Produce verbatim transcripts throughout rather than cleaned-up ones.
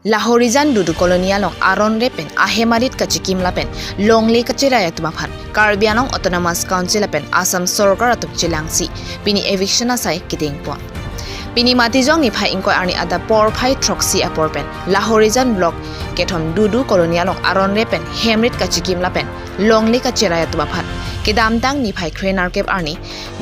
Lahorijan Dudu Colony along aron re pen ahem arit kachikim lapen longle kacherai atum aphan Karbi Anglong Autonomous Council lapen Assam Sorkar atum chelangsi pini eviction asai kedeng pon. Pini Matijong niphai ingkoi arni adap porphai throksi apor pen Lahorijan Block kethom Dudu Colony along aron re pen hem arit kachikim lapen longle kacherai atum aphan kedamtang niphai kre nerkep arni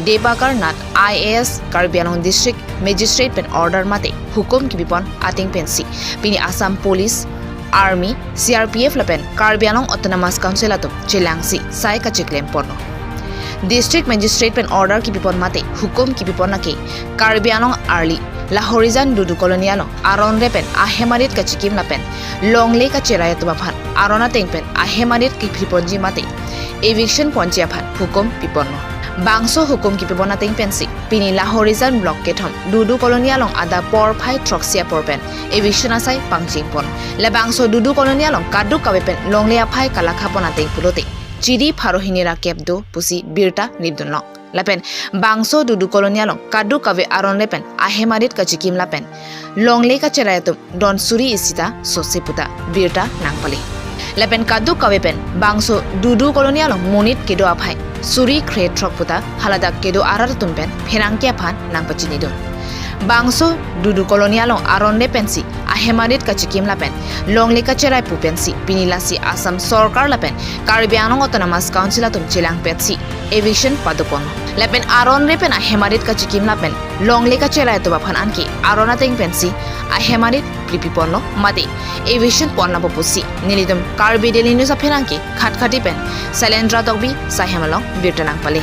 Debakar Nath I A S Karbi Anglong District Magistrate pen order mate hukum kipipon ateng pensi pini Assam Police, Army, C R P F lapen Karbi Anglong Autonomous Council atum chelangsi sai kachiklem ponlo. District Magistrate pen order kipipon mate hukum kipipon lake Karbi Anglong arli Lahorijan Dudu Colony along aron re pen ahem arit kachikim lapen longle kacherai atum aphan aron ateng pen ahem arit kiphiponji mate eviction ponji aphan hukum piponlo. Bangso hukum kipipon ateng pensi pini Lahorijan Block kethom Dudu Colony along adap porphai throksi apor pen eviction asai pangcheng pon. Labangso Dudu Colony along kadokave pen longle aphai kalakha pon ateng pulote chiri pharo hini ra kep do pusi birta nipdunlong. Lapen bangso Dudu Colony along kadokave aron re pen ahem arit kachikim lapen longle kacherai atum don suri isi ta sose puta birta nangpale. Lapen kadokave pen bangso Dudu Colony along monit kedo aphai suri kre throk puta haladak kedo arat atum pen pherangke aphan nangpachinidun. Bangso Dudu Colony along aron re pensi ahem arit kachikim lapen longle kacherai pu pensi pini lasi Assam Sorkar lapen Karbi Anglong Autonomous Council atum chelangpetsi eviction padopon. Lapen aron re pen ahem arit kachikim lapen longle kacherai atum aphan anke aron ateng pensi ahem arit pripi ponlo mate eviction pon lapo pusi nelitum Karbi Daily News apherangke Khatkhati pen Sailendra Tokbi Saihem along birta nangpale.